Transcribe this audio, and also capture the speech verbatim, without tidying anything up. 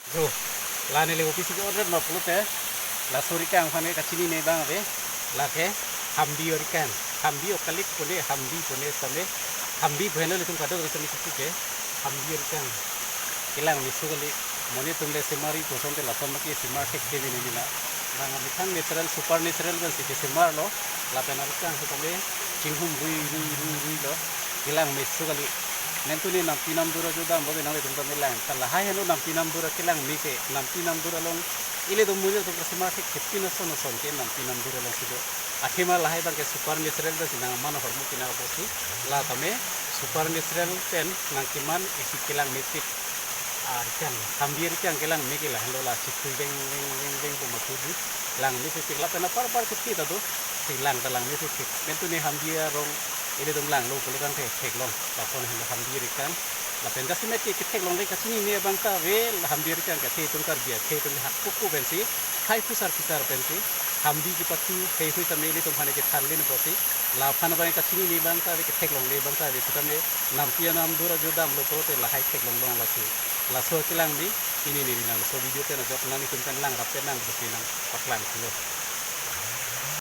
Jo, la neli opisi ke order ma pulote, laso rikang aphan ke kachinine abang ave, lake hambi arikang, hambi okalik pone, hambi pone same, hambi pu henlo ilitum kadokave same kipu ke, hambi arikang. Kelang meso kali, monit atum le semari pu asonte lason ma ke semar thekthe mene mena. Bang amethang natural, supernatural pensi kesemarlo, lapen arikang setame chinghum rui, rui, rui, ruilo, kelang meso kali. Nentune nampi namdur ajo damlo de nanglitum tame lang. Ta lahai henlo nampi namdur akelang me ke, nampi namdur along ilitum monit atum kasemar thekthepin ason ason ke nampi namdur alongsi do. Athema lahai abang ke supernatural pensi nangman ahormu pinang apotsi, la tame supernatural pen nangkeman isi kelang mepik arikang, hambi arikang kelang me ke lahenlo, la chikhui veng veng veng veng pu mathuji, lang mepik lapen apar apar kethe ta do, si lang ta lang mepik. Nentune hambi arong ilitum langlo pulo tangte theklong, lason henlo hambi arikang. Lapen jasemet ke ketheklongle kachinine abang ta ave, hambi arikang ke athe atum Karbi athe atum hak puku pensi, hai phusar phusar pensi, hambi kepathu heihui tame ilitum aphan kethanlin apotsi, laphan abang kachinine abang ta ave, ketheklongle abang ta ave, setame nampi namdur ajo damlo pulote lahai theklonglong lasi. Laso kelang me, pini neli nang laso video pen ajok nanglitum pen langrap pen nang busi nangpaklang thulo.